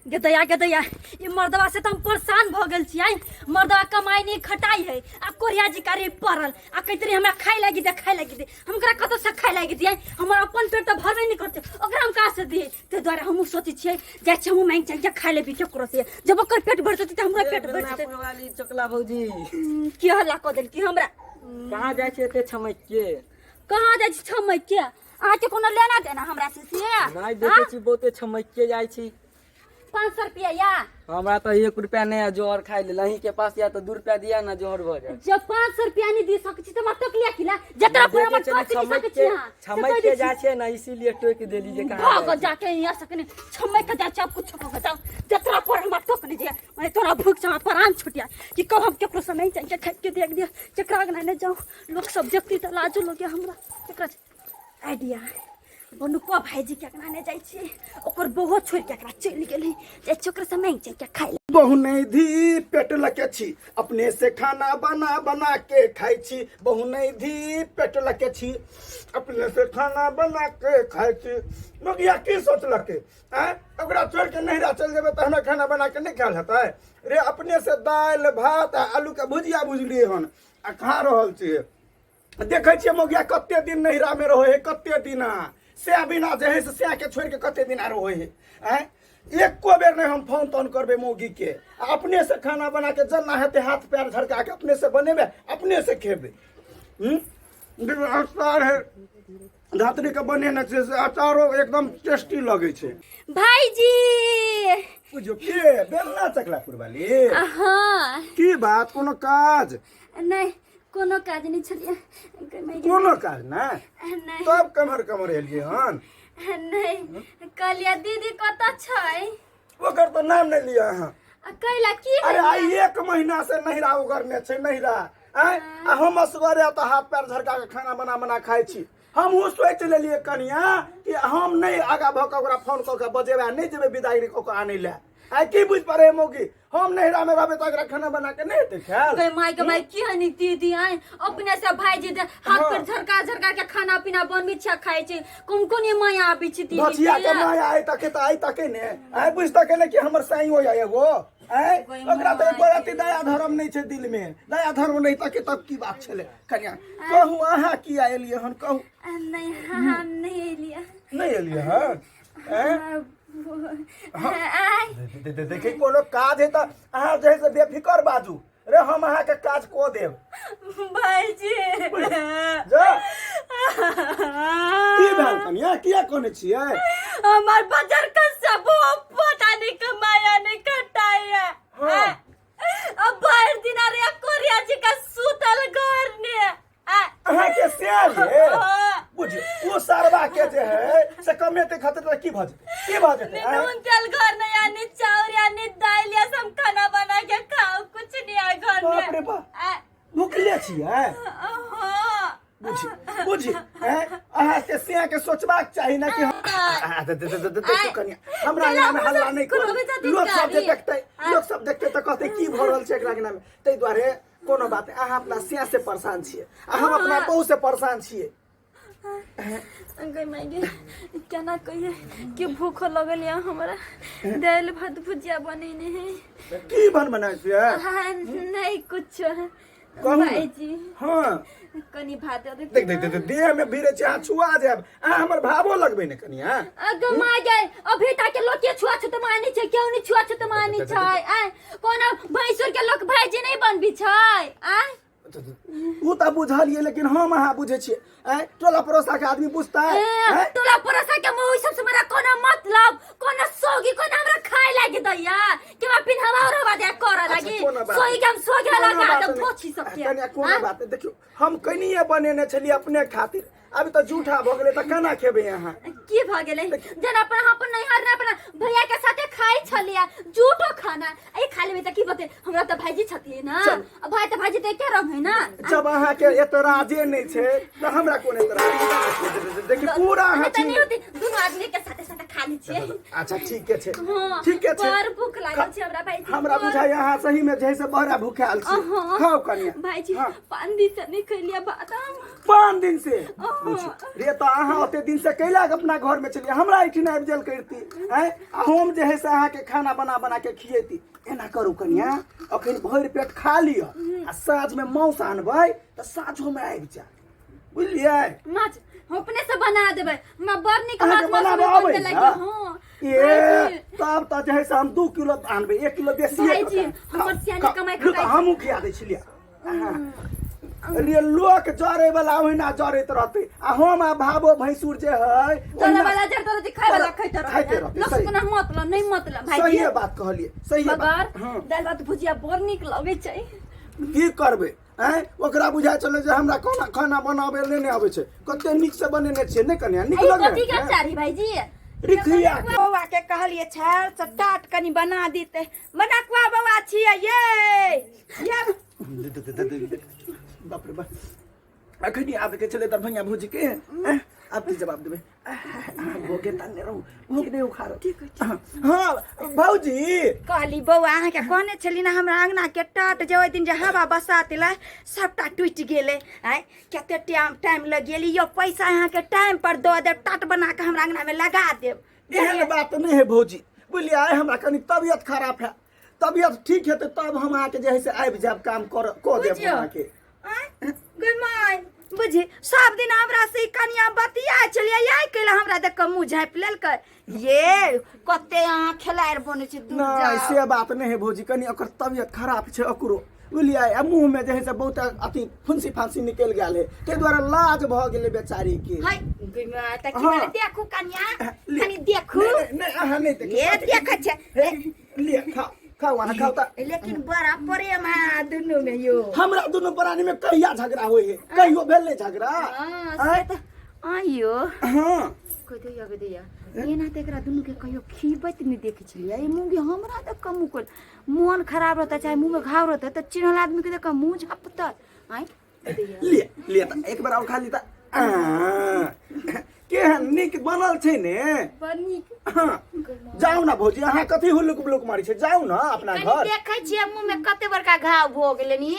गदया गदया, ई मर्दवा से तऽ हम परेशान भऽ गेल छियै। मर्दवा कमाई नहीं खटाई है आ कोरिया जी कारी पड़ल आ कहैत रही हमरा खाय लागी दे, खाय लागी दे। हम ओकरा कतऽ से खाय लागी दियै? हमर अपन पेट तऽ भरबे नहीं करतै, ओकरा हम कहाँ से दियै? ताहि दुआरे हमहूँ सोचै छियै जाइ छियै हमहूँ माँगि चाँगि के खाय लेबै केकरो से। जब ओकर पेट भरि जेतै तऽ हमरो पेट भरि जेतै। वाली चकला भौजी। की हल्ला कऽ देलकी हमरा? कहाँ जाइ छियै एते छमैक के? कहाँ जाइ छी छमैक के? अहाँके कोनो लेना देना हमरा से से? नहि, देखै छी बहुते छमैक के जाइ छी। 500 रुपया या? हमरा तऽ 1 रुपया नहि है जोहर खाइ लेल। अहीं के पास या तऽ 2 रुपया दिया ना, जोहर भऽ जायत। जब 500 रुपया नहीं दे सकै छी तऽ हमरा टोकलिया किला जतरा पर हमर देखै टोक छलियै नहीं सकै छी छमैक के अहाँ से छमैक कहि के दै जाइ छी। छियै ने, इसीलिए टोकि देली जे कहाँ भाग जाइ छी। जाके यहाँ सकने छमैक के जाइ छी, आब कुछ कऽ के जाओ, जतरा पर हमरा टोक नहीं दिया। मैं तोरा भूख से हमरा प्राण छुटिया कि कब हम केकरो से नहीं जाके खाइ के देख दिया, केकरा अंगना नहीं जाऊँ, लोग सब देखती तऽ लाजो लगे हमरा। केकरा आइडिया बनुकवा भाईजी के अंगना नहीं जाइ छी, ओकर बहु छोड़ि के एकरा चलि गेलै, जाइ छी ओकरा से माँगि चाँगि के खाइ लए। बहु नहीं धी पेट लके छी, अपने से खाना बना बना के खाई छी। बहु नहीं धी पेट लके छी, अपने से खाना बना के खाई छी। मगिया की सोचलके आँय, ओकरा छोड़ के नहिरा चलि जेबै तऽ हमरा खाना बना के नहि खायल हेतै रे? अपने से दालि भात आ आलू के भुजिया भुजलियै हन आ खा रहल छियै। देखै छियै मौगिया कते दिन नहिरामे रहै है, कते दिना सएह बिना जे है से सएह के छोड़ि के कते दिना रहै है। आँय, एको बेर नहि हम फोन तोन करबै मौगी के आ अपने से खाना बना के जेना हेतै हाथ पैर झड़का के अपने से बनेबै, अपने से खेबै। देखियौ, अचार है धात्री के बनेने छै से अचारो एकदम टेस्टी लगै छै। भाईजी। बुझियौ के बेलना चकला पुरवाली? हाँ। की बात, कोनो काज? नहि, कोनो काज नहि छलियै। कोनो काज नहि? नहि। तब कमहर कमहर एलियै हन? नहि, कहलियै दीदी कतऽ छै? ओकर तऽ नाम नहि लिअ अहाँ। आ कैला की? अरे आइ 1 महीना से नहिरा उगरने छै नहिरा। आँय, आ हम असगरे तऽ हाथ पैर झरका के खाना बना बना खाइ छी। हमहूँ सोचि लेलियै कनिया कि हम नहि आगाँ भऽ कऽ ओकरा फोन कऽ कऽ बजेबै आ नहि जेबै विदागरी कऽ कऽ आनै लए। आइ की बुझि पड़े मौगी, हम नहिरा में रहबै तऽ ओकरा खाना बना के नहि हेतै खायल? गई माय के माय, की हनी दीदी आय अपने से भाईजी दे हाथ पर झरका झरका के खाना पीना बनबी छै, खाइ छै। कोन कोन ये माया आबी छै दीदी? बचिया के माया आइ तके तऽ आइ तके ने आइ बुझ तके ने कि हमर साइयो या एगो आइ ओकरा तऽ एको रति दया धर्म नहि छै दिल में, दया धर्म नहि तके तब की बात छलै। कनिया कहू, अहाँ किया एलियै हन कहू? नहीं, हम नहीं एलियै। नहि एलियै हन? आँय? देखी, कोनो काज है तऽ अहाँ जे है से बेफिकर बाजू रे, हम अहाँके काज कऽ देब। भाईजी। जा, की भेल कनिया, किया कोने छियै? हमार बाजार का सब पता नहीं कमाया नहीं खटाया। अब भर दिन अरे कोरिया जी का सुतल घर ने। अहाँके से ये बुझियौ, ओ सरवा के जे है से कमेते खातिर तऽ की भऽ जेतै, की भऽ जेतै आँय? नून तेल घर नहीं आनी, चाउर यानी दाल या सब खाना बना के खाओ, कुछ नहीं है घर में। बाप रे बाप। भुखले छियै? हाँ। बुझी बुझी हैं, अहाँके सिया के सोचबाक चाही ना कि देखियौ कनिया, हमरा अंगना में हल्ला नहि करू, लोक सब जे देखतै, लोक सब देखतै तऽ कहतै की भऽ रहल छै एकरा अंगना में। ताहि दुआरे कोनो बात नहि, अहाँ अपना सिया से परेशान छियै आ हम अपना बहू से परेशान छियै। गई माय गे, केना कहिए कि भूख लगल या, हमरा दालि भात भुजिया बनेने है। की बन बनाइ छियै? हाँ, नहीं कुछ। कहू ने। भाईजी। हाँ। कनी भात दे। देख देख देख, देह में भिड़े छै, अहाँ छुआ जायब, अहाँ हमर भावो लगबै ने कनिया। अगे माय गे, अभी तक के लोग के छुआ छुत मानी छै, क्यों नहीं छुआ छुत मानी छै? आय कोनो भैंसुर के लोग भाईजी नहीं बनबी छै? आय ओ तऽ बुझलियै, लेकिन हम अहाँ बुझै छियै, आँय टोला पड़ोसा के आदमी बुझतै? ए, आँय? टोला पड़ोसा के मुंह सब से मेरा कोनो मतलब, कोनो सोगी कोनो हमरा खाए लागी दैया कि हमरा पिन्हवा ओढ़वा दे कर अच्छा, लागी। कोनो बात सोगी के हम सोगे कोनो लगा बात दे नहि। पोछी सबके। कनिया, कोनो आँय? बात नहि। देखियौ, हम कनिये बनेने छलियै अपने खातिर, अभी तऽ जूठा भऽ गेलै तऽ केना खेबै अहाँ? की भऽ गेलै? जेना अपन हम अपन नैहर ने अपना भैया के साथे खाइ छलियै जूठो खाना, ए खा लेबै तऽ की बते? हमरा तऽ भाईजी छथिन ना। चल। आ भाई तऽ भाईजी तऽ एके रंग है ना। जब अहाँके एतराजे नहि छै तऽ हमरा कोन एतराज? देखी पूरा अहाँ तऽ छी नहीं होती, दुनू आदमी के साथे साथे खा लै छियै। अच्छा ठीके छै। हाँ, ठीके छै। बड़ भूख लागल छै हमरा भाईजी। हमरा बड़- बुझाइ अहाँ सही में जे से बड़ा भूखायल छी। अहाँ। खाउ कनिया। भाईजी, हाँ। 5 दिन से नहीं खैलियै भात हम। 5 दिन से? अहाँ। बुझियौ रे, तऽ अहाँ ओते दिन से कैला के अपना घर में छलियै, हमरा एहिठिन आबि जायल करती आँय, आ हम जे है से अहाँके खाना बना बना के खियैती। एना करू कनिया, अखन भरि पेट खा लिअ आ साँझ में मांस आनबै तऽ साँझो में आबि जायब, बुझलियै? माछ हम अपने से बना देबै, हमरा बड़ नीक अहाँके माछ मासु बनाबऽ बनबै अबै लागि। ने? हाँ। ए भाईजी। तब तऽ जे है से हम 2 किलो आनबै, 1 किलो बेसी। भाईजी, हमर सियानी कमाइ खटाइ। हमहूँ खिया दै छलियै। रे लोक जरे वाला ओहिना जरैत रहतै आ हम आ भाबो भैंसुर जे है जरे ओहिना वाला जरते रहतै, खाय वाला खाइते खाइते रहतै। रहतै, लोक सही। कोनो मतलब नहीं, मतलब भाईजी। सहिए बात कहलियै, सहिए बात। मगर हाँ। दालि भात भुजिया बड़ नीक लगै छै। की करबै आँय, ओकरा बुझाइ छलै जे हमरा खाना खाना बनाबै लए नहि आबै छै। कते नीक से बनेने छियै नहि कनिया? नीक ई लगै कथी के अचार है भाईजी? रिखिया के। बौआ के कहलिए छाल से टाट कनी बना दीते। मनकुआ बौआ छियै ये ये। बाप रे बाप, अखनी आबे के छलै दरभंगा भौजी के। एँ, आब की जवाब देबै? भोगे ताने रहू, भोग नहि उखाड़ो। हाँ भौजी। कहली बौआ, अहाँके कहने छली ने हमरा अंगना के टाट जे ओहि दिन जे हवा बसात एलै सबटा टूटि गेलै। आँय, कते टाइम टाइम लग गेल यौ? पैसा अहाँके टाइम पर दऽ देब, टाट बना कऽ हमरा अंगना में लगा देब। एहन बात नहि है भौजी, बुझलियै? आइ हमरा कनी तबियत खराब है, तबियत ठीक हेतै तब हम अहाँके जे है से आबि जायब, काम कर कऽ देब। बुझियौ। अहाँके आँय, गै माय, बुझी सब दिन हमरा से ई कनिया बतिया छलियै, आइ कैला हमरा देख कऽ मुँह झाँपि लेलकै। ये कते अहाँ खेलाड़ बनै छी दूर नहि जाउ। से बात नहि है भौजी, कनी ओकर तबियत खराब छै ओकरो, बुझलियै? आ मुँह में जे है से बहुत अथी फुंसी फांसी निकलि गेल है, ताहि दुआरे लाज भऽ गेलै बेचारी के। हाय गै माय, तऽ की हाँ। भेलै? देखू कनिया, ले। कनी देखू। नहि नहि, नहि अहाँ नहि देखू। ये देखै छै। हे, लिअ, खाउ खाउ, अहाँ खाउ तऽ। लेकिन बड़ा प्रेम है दुनू में यो। हमरा दुनू प्राणी में कहिया झगड़ा होइ है? कहियो भेल नहि झगड़ा? हाँ, आँय? से तऽ आइयो। हाँ। कह दैया, कह दैया, एना तऽ एकरा दुनू के कहियो खीबैत नहि देखै छलियै। ई मूँगी हमरा तऽ कमू कोल मोन खराब रहतै, चाहे मुँह में घाव रहतै, तऽ चिन्हल आदमी के देख कऽ मुँह झपतै। आँय, कह दैया। लिअ लिअ तऽ एक बार और खा ली तऽ। आ, केहन नीक बनल छै ने? बड़ नीक। हाँ, जाउ ने भौजी, अहाँ कथी हुलुक बुलुक मारै छै? जाउ ने अपना कनी घर। देखै छियै मुँह में कते बड़का घाव भऽ गेलै नि।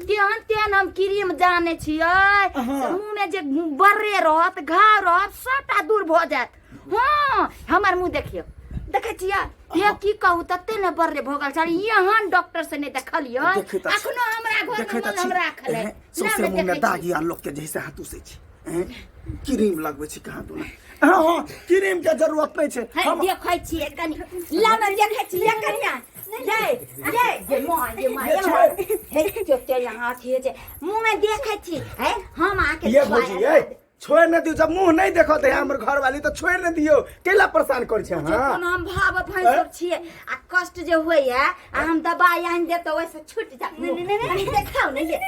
तेहन तेहन हम क्रीम जानै छियै से मुँह में जे बर्रे रहत, घाव रहत, सबटा दूर भऽ जायत। हाँ, हमर मुँह देखियौ, देखै छियै? हे की कहू, तते ने बर्रे भऽ गेल छल, एहन डॉक्टर से नहि देखलियै। देखै तऽ छी। अखनो हमरा घर देखै में तऽ मलहम छी। राखल है। एहें, सौंसे ना, मुँह में देखै छी। दागी आ लोक के जैसे हाथ उसै छै। एहें, क्रीम लगबै छै कहाँ दुना। हाँ हाँ, क्रीम के जरूरत नहि छै। है हम देखै छियै कनि ला ने, देखै छियै कनिया। ये ये ये माँ, ये माँ, ये माँ, हे चोते यहाँ अथी छै मुँह में, देखै छी है हम आके। ये भौजी, ये छोड़ नहि दियौ। जब मुँह नहि देखत है हमर घरवाली तऽ छोड़ नहि दियौ। कैला परेशान करै छै अहाँ? कोनो हम भाव भैंसुर छियै आ कष्ट जे होइए आ हम दबाइ आनि देब तऽ ओहिसँ छूटि जायत। नहि, नहि, नहि, कनि देखाउ ने ये।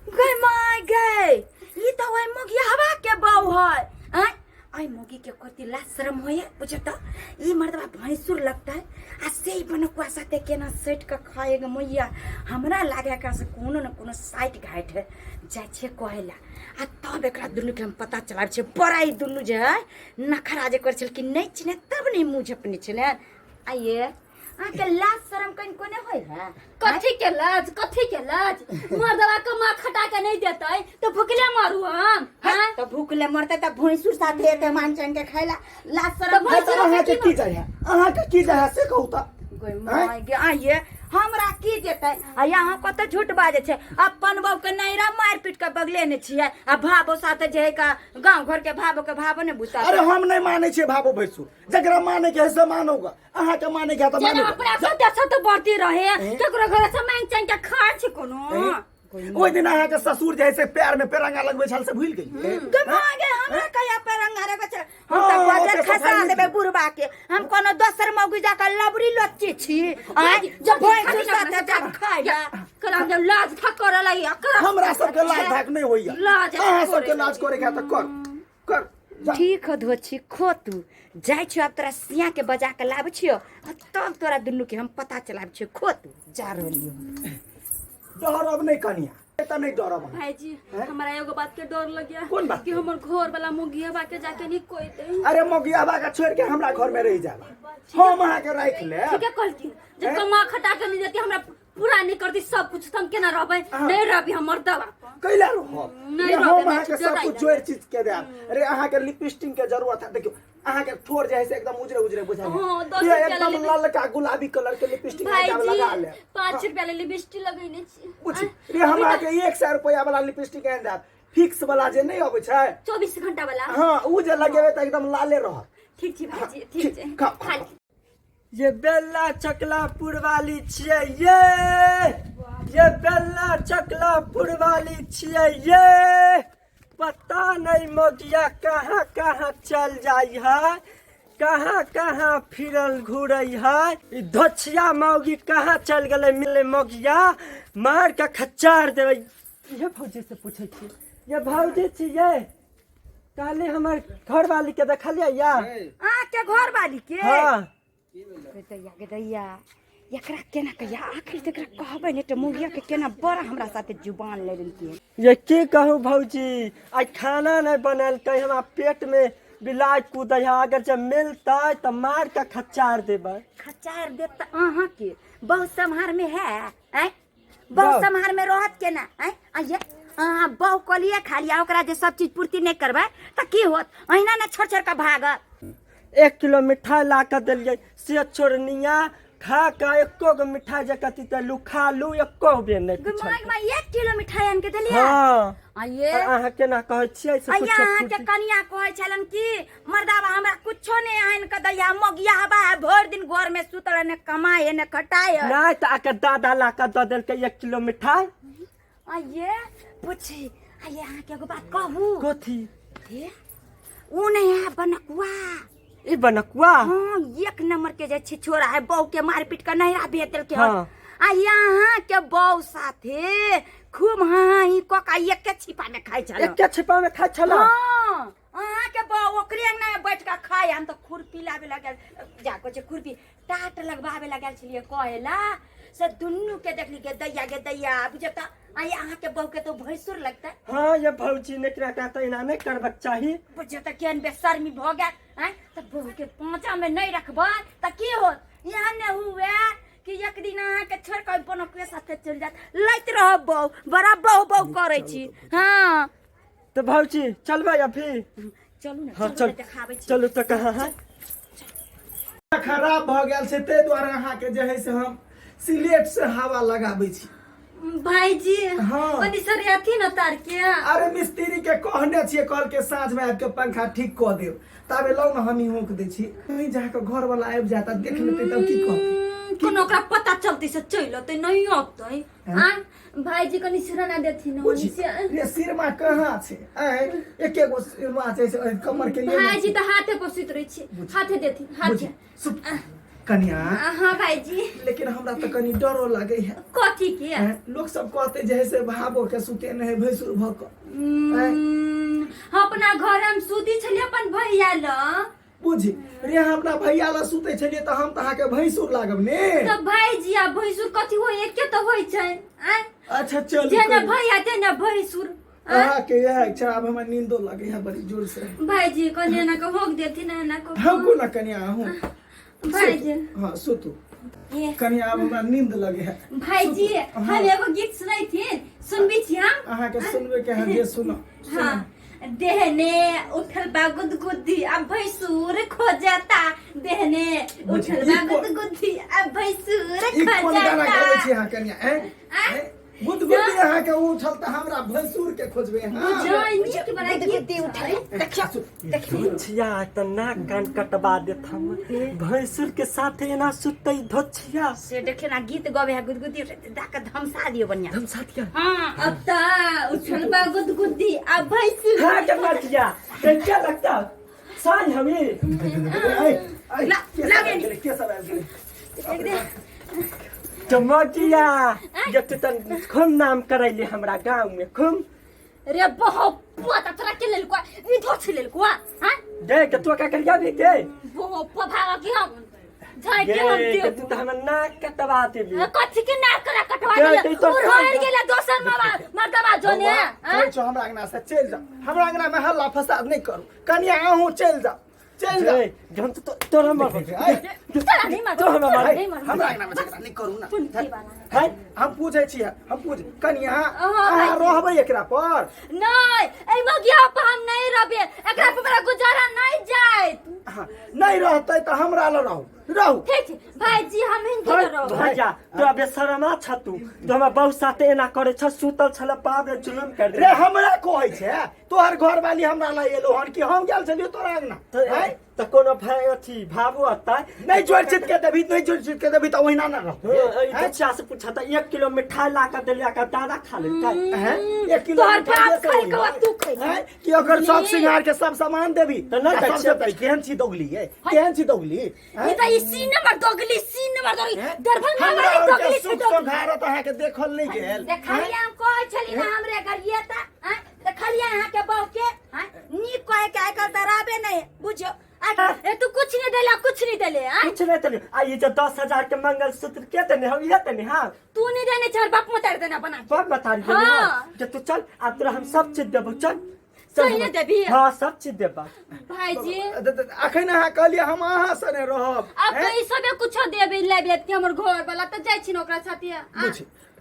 गै माय गै, ई तऽ ओहि मुगियावा के बहू है। आँय, आई मुगी के कति लाज शरम होइए बुझ तऽ। ई मर्दबा भैंसुर लगता है आ से ही बनकुआ साथे केना सटि कऽ खाएगा मैया। हमरा लागे एकरा से कोनो ने कोनो साइट घाट है। जाइ छियै कहै ला आ तब एकरा दुनूके हम पता चलाबै छियै। बड़ा ई दुनू जे है नखरा जे करै छलखिन, नहि चिन्है तब ने मुँह झपने छलै। आइए अहाँके लाज शरम कनि कोने होइ है? कथी के लाज, कथी के लाज? मर्दवा कमा खटा के नहीं देतै तो भुखले मरू हम? हाँ? तऽ भूखले मरतै तऽ भैंसुर साथे एते मान चैन के खाइला लाज शरम। तऽ तऽ अहाँके की जाइ है, अहाँके की जाइ है से कहू तऽ। गै माय गे, आइए हमरा की जेतै? आ यहाँ कते झूठ बाजै छै। अपन बहू के नैरा मारि पीट के बगले ने छियै आ भाबो साथे जे है का गाँव घर के भाबो के भाबो ने बुझता। अरे हम नहि मानै छियै भाबो भैंसुर, जकरा मानै के है से मानोगा। अहाँके मानै के है तऽ जेना मानू। अपना सत्य सत्य बढ़ती रहे, केकरो घर से मांग चांग के खाय छै कोनो? ओहि दिन अहाँके ससुर जे है से पैर में पेरंगा लगबै छल से भूलि गेलियै? गे माय गे, हमरा कहिया पर रंगा रंगा छै? हम तऽ हाँ, बजर ओते खसा सफाइ नहि देबै छै। बुढ़बा के। हम कोनो दोसर मौगी जाके लबरी लच्ची छी? आँय, जब भैंसुर साथे जाके खाइ ला। करा जब लाज थाक करे लगी अकरा। हमरा सबके लाज धाक नहि होइया। लाज अहाँ सबके लाज करे के है तऽ कर कर जा। ठीक हो धोछी, खो तू। जाइ छियो आब तोरा सिया के बजा के लाबै छियो आ तब तोरा दुनू के हम पता चलाबै छियो। खो तू, जा रहलियो। डरब नहि कनिया। तऽ नहि डरब हम। भाईजी हैं? हमरा एगो बात के डर लग गया कोन बात कि के? हमर घर वाला मुगिया बा के जाके नहीं कोई दे। अरे मोगियाबा के छोड़ के हमरा घर में रह जाबा, हम अहाँ के राखि लेब। ठीक है कहलखिन जे हैं? कमा खटा के नहीं देती, हमरा पूरा नहीं करती सब कुछ, त हम केना रहबै? हाँ। नहीं रहबी हमर दवा। कैला रहब? नहीं रे, रहबै, हम नहीं अहाँ के सब जोड़ाइ कुछ ना। जोड़ चीज के देब। अरे अहाँ के लिपस्टिक के जरूरत है, देखियो अहाँ के ठोर जे है से एकदम उजरे उजरे बुझाइ हाँ, 10 ये रुपया एकदम लेबै। ललका गुलाबी कलर के लिपस्टिक आइटम लगा भाईजी ले। 5 रुपया ले लिपस्टिक लगैने छी। बुझी रे, हम अहाँ के 100 रुपया वाला लिपस्टिक आनि देब, फिक्स वाला जे नहीं अबै छै। 24 घंटा वाला। हाँ, उ जे लगेबै तऽ एकदम लाले रहत। ठीक छी भाईजी, ठीक ठीक, छै। खाओ, खाओ, खा ली। खाओ। ये बेला चकलापुर वाली छियै ये बेला चकलापुर वाली छियै ये। पता नहीं मोगिया कहाँ कहाँ चल जाइ है, कहाँ कहाँ फिरल घूरै है। ई धोछिया मौगी कहाँ चल गेलै? मिले मोगिया मार के खच्चार देबै। ये भौजी से पूछै छी, ये भौजी छियै, काले हमर घर वाली के देखलियै या? अहाँके घर वाली के? हाँ। गे दैया, गे दैया, एकरा केना कहिया आखिर तऽ एकरा कहबै नहि तऽ मुगिया के केना बड़ा हमरा साथे जुबान लड़लकै। ये की कहूँ भौजी, आइ खाना नहीं बनेलकै, हमरा पेट में बिलाइ कूदै है। अगर जब मिलतै तऽ मार के खच्चार देबै। खचार देत तऽ अहाँके बहु सम्हार में है आँय? बहु बहु। सम्हार में रहत केना आँय? आइये अहाँ बहु कलिए खाली आ ओकरा जे सब चीज पूर्ति नहि करबै तऽ की होत? अहिना ने छोड़ छोड़ के भागत। 1 किलो मिठाई ला के देलियै से चोरनिया खा के एको गो मिठाई जे कथी तऽ लू खा लू, एको बेर नहि दिमाग पूछलकै। में 1 किलो मिठाई आनि के देलियै? हाँ। आइये। और अहाँ केना कहै छियै से आइये कुछो अहाँके पूर्ति- कनिया कहै छलन कि मर्दाबा हमरा कुछो नहि आनि के दैया, मगिया हवा है भरि दिन घर में सुतल है, ने कमाए है ने खटाए है। नहि तऽ आके दादा ला के दऽ देलकै 1 किलो मिठाई। आइये पूछी, आइये अहाँके एगो बात कहू। कथी? हे, उ नहीं है बनकुआ। ई बनकुआ? हाँ, 1 नंबर के जे छिछोरा है, बहू के मार पीट के नहिरा भेज देलकै हन। हाँ। आ यहाँ के बहू साथे खूब हाँ ही कऽ के एके छिपा में खाइ छल। एके छिपा में खाइ छल? हाँ, अहाँ के बहू ओकरे अंगना में बैठ के खाइ। हम तऽ खुरपी लाबे लगल जा कहै छै, खुरपी टाट लगबाबे लगल छलियै कहेला से दुनू के देखली, गे दैया गे दैया। बुझे तऽ आइ अहाँ के बहू के तो भैंसुर लगतै। हाँ ये भौजी, ने एकरा तऽ एना नहि करबाक चाही। बुझे तऽ केहन बेशर्मी भऽ गेल आँय? तऽ बहू के पाँचा में नहि रखबै तऽ की होत? यहाँ ने हुए कि एक दिन अहाँ के छोड़ के बनकुए साथे चलि जायत। लैत रहब बहू, बड़ा बहू बहू करै छी। हाँ तऽ भौजी चलबै अभी? चलू ने। हाँ चलू चल ने, देखाबै छी। चलू तऽ। कहाँ है? खराब भऽ गेल छै, ताहि दुआरे अहाँके जे है से हम सिलेट से हवा लगाबै छी। भाईजी। हाँ। कनी सर अथी न तार के। अरे मिस्त्री के कहने छियै, कहलकै साँझ में आबि के पंखा ठीक कऽ देब। ताबे लौ ने, हमही होंक दै छी। कहीं जाके घर वाला आबि जायत आ देख लेतै तब की कहतै? कोनो ओकरा पता चलतै से चलि अतै, नहीं अतै। आय भाईजी, कनी सिरना देथिन। बुझी से रे, सिरमा कहाँ छै? आँय, एके गो सिरमा छै से एहि कमर के लिए। भाईजी तऽ हाथे पर सुति रहै छी, हाथे देथिन बुझी हाथे। सुत कनिया। हाँ भाईजी। लेकिन हमरा तऽ कनी डरो लागै है। कथी के? आँय, लोक सब कहते जे है से भाबो के सुते नहि है भैंसुर भऽ कऽ। हम अपना घर हम सुती छलियै अपन भैया लग। बुझी रे, हम अपना भैया लग सुते छलियै तऽ हम तऽ अहाँके भैंसुर लागब ने। तऽ भाईजी आ भैंसुर कथी होइ? एके तऽ होइ छै आँय? अच्छा चलू। जे ने कहियो। भैया ते ने भैंसुर आँय? अहाँके इएह इच्छा। आब हमरा नींदो लगे है बड़ी जोर से। भाईजी, कनि एना के होक देथिन एना के। हम कोना कनिया अहूँ भाईजी। हाँ सुतू ए, कनिया, आब हमरा नींद लगे है। भाईजी, हम एगो गीत सुनैथिन, सुनबी छी हम? अहाँके सुनबे के है जे सुनो। हाँ, देहने उठल बा गुदगुदी अब भैंसुर खोजता, देहने उठल बा गुदगुदी अब भैंसुर ई कोन गाना गाबै छी खोजता। अहाँ कनिया? हैं? आँय? हैं? गुदगुदी अहाँके उठल तऽ हमरा भैंसुर के खोजबै अहाँ? बुझाइ नीक बड़ा गीत गुदगुदी छै। उठल, देखियौ देखियौ। धोछिया तऽ नाक कान कटवा देत। हम भैंसुर के साथे एना सुतै धोछिया? से देखियौ ना, गीत गबै है, गुदगुदी उठल दा के धमसा दियौ बढ़िया। हम साथिया। हाँ। अब त उठल बा गुदगुदी अब भैंसुर। हाँ के मटिया ते क्या लगता साल हमी। ऐ, ऐ, ला- के सब लागे आबि गेलै, के सब आबि गेलै? देख दे। तो मटिया ये तू तन खूब नाम करैले हमरा गांव में खूब। रे बहु पता तोरा के लेलको? ई धोछ लेलको? हां दे के तो का करिया भी के बहु पभागा कि हम झाड़ि के हम गे, देबो। तू तऽ हमर नाक कटवा देबी। कथी के नाक करा कटवा के, देले? के तोर उ रह गेले दोसर मामा मर्दबा जोने। बौआ, कहै छौ हमरा अंगना से चलि जाउ, हमरा अंगना में हल्ला फसाद नहि करू। कनिया अहूँ चलि जाउ, चलि जाउ। गे, हम तो तोरा मारबो। चला नहीं मारबो, तो हमरा मार। नहीं मारबो। हमरा अंगना में झगड़ा नहि करू ना। पुनकी वाला है। हम पूछै छी, हम पूछ कनिया, अहाँ अहाँ रहबै एकरा पर? नहीं, एहि मगिया पर हम नहीं रहबे, एकरा पर मेरा गुजारा नहीं जायत। हाँ, नहीं रहतै तऽ हमरा लग रहू, रहू। ठीक छै भाईजी, हम हिनके लग रहब। भैया, तू अबे शर्मा छ तू तो हमरा बहुत साथे एना करे छ, सुतल छल, बाप रे, जुलुम कर रे हमरा कहै छै तोहर घरवाली हमरा लग एलो हन कि हम गेल छलियो तोरा अंगना? तऽ तऽ कोनो भाई अथी भाबो अतै। नहीं जोड़ चित के देबी, नहीं जोड़ चित के देबी तऽ ओहिना ना रहतै। ई बच्चा से पूछा त 1 किलो मिठाई ला के देलिया का दादा खा लेलकै? हैं? 1 किलो तोहर मिठाई बाप से खाइ होई? के तू खै? हैं? कि ओकर शौक श्रृंगार के सब सामान देबी? तऽ नहि आ दै सबसे छियै। पहिले केहन छी दोगली ये, केहन छी दोगली हैं? ई तऽ ई सी नंबर दोगली, सी नंबर दोगली। हैं? दरभंगा हमरा वाली आरके दोगली छै, सुख दोगली। सोघारत अहाँके देखल नहि गेल। देखलियै, हम कहै छली ना हमरे गरिए तऽ आँय, देखलियै अहाँके बहू के आँय, नीक कहै के आइ काल्हि तऽ रहबे नहि बुझियौ। ए तू कुछ नहीं देले, कुछ नहीं देले आँय? कुछ नहीं देने। आ ई जे 10,000 के मंगलसूत्र के देने हम? इहे देने? हाँ। तू नहीं देने छर, बाप मतार देना बना के। बाप बता रही। हाँ। जे तू चल, आ तोरा हम सब चीज देबो, चल चल। सही ने देबही? हाँ, सब चीज देबा। भाईजी, अखन अहाँ कहलियै हम अहाँ सने रहब। अब तो ई सबे कुछो देबे लेबे के हमर घर वाला तऽ जाइ छी ने ओकरा साथे आ। बुझ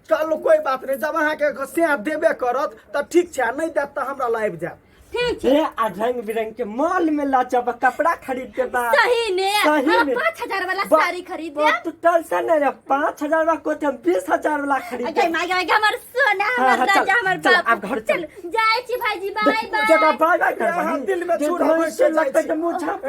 चलू, कोई बात नहीं, जब अहाँके से देबे करत तऽ ठीक छै, आ नहि देत तऽ हमरा लाबि जायब। ठीक छै। ए आ रंग बिरंग के मॉल में ला जब कपड़ा खरीद के बा। सही ने। सही हमरा ने। 5,000 वाला साड़ी खरीद दे। तू टेंशन नहीं ले, 5,000 वाला को हम 20,000 वाला खरीद अगे माय गे, हमर सोना, हाँ, हमर हाँ, चल, राजा, हमर चल, बाप। अब घर चल। चल जाइ छी भाईजी, बाय बाय। जगह बाय बाय कर। अहाँ दिल में छुरा भैंस घुसि जाइ लगतै छी। कि मुँह झाँप।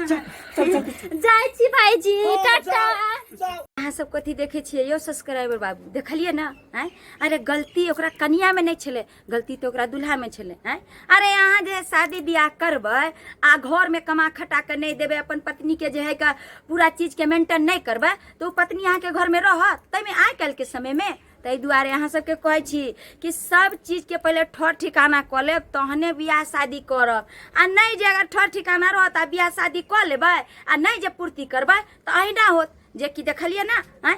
चल चल चल। जाइ छी भाईजी, टाटा। जाउ, जाउ। अहाँ सब कथी देखै छियै यौ सब्सक्राइबर बाबू? देखलियै ने आँय? अरे गलती ओकरा कनियामे नहि छलै, गलती तऽ ओकरा दुल्हामे छलै आँय। अरे अहाँ जे शादी बियाह करबै आ घरमे कमा खटा कऽ नहि देबै, अपन पत्नीके जे है के पूरा चीजके मेंटेन नहि करबै, तऽ ओ पत्नी अहाँके घरमे रहत? ताहिमे आइ काल्हिके समयमे। ताहि दुआरे अहाँ सबके कहै छी कि सब चीजके पहिले ठर ठिकाना कऽ लेब, तहने बियाह शादी करब। आ नहि जे अगर ठर ठिकाना रहत आ बियाह शादी कऽ लेबै आ नहि जे पूर्ति करबै, तऽ अहिना होत, जे कि देखलियै ने आँय।